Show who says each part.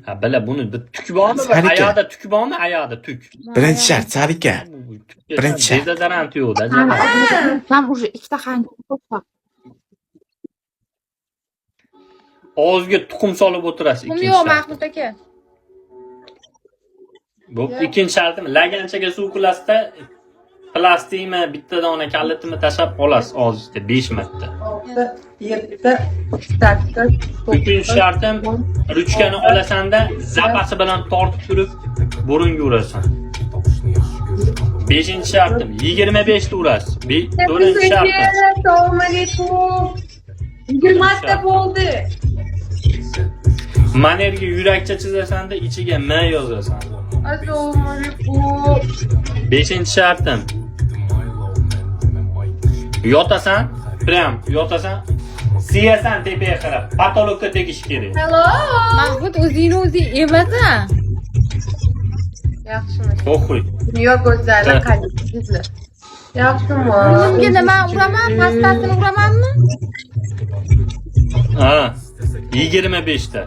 Speaker 1: Ha, bila buni bir tuk bormi? Bir
Speaker 2: Sarika.
Speaker 1: Oyoqda tuk bormi? Oyoqda tuk.
Speaker 2: Birinchi shart Sarika. Birinchi shart.
Speaker 1: Dezodorant yo'q-da, janob.
Speaker 3: Там уже ikkita xanjar qo'shdi.
Speaker 1: Og'izga tuxum solib o'tirasiz
Speaker 4: Tuxum
Speaker 1: ikkinchi
Speaker 4: yo'q,
Speaker 1: shartim.
Speaker 4: Mahmud aka.
Speaker 1: Bo'pti, ikkinchi shartim laganchaga suv qilasizda plastikmi, bitta dona kalitini tashlab olasiz og'zingizda 5 marta.
Speaker 5: 6, 7, 8,
Speaker 1: Uchinchi shartim ruchkani olasanda zapasi bilan tortib turib burunga urasan. Beshinchi shartim 25 ta urasiz. To'rtinchi shartim
Speaker 5: Assalomu alaykum. 20 ta bo'ldi.
Speaker 1: Manerga yurakcha chizasanda ichiga M yozasan.
Speaker 5: Assalomu alaykum.
Speaker 1: Beshinchi shartim yotasan, prям yotasan, siyasan tepaga qarab, potolokka tegish kerak.
Speaker 5: Hello.
Speaker 4: Mahmud o'zingni o'zing emasan.
Speaker 5: Yaxshimi?
Speaker 1: Похуй.
Speaker 5: Dunyo go'zali
Speaker 1: Ha.
Speaker 5: qani? Yaxshimi?
Speaker 4: Burnimga nima uraman? Pastasini uramanmi?
Speaker 1: Ha. 25 ta.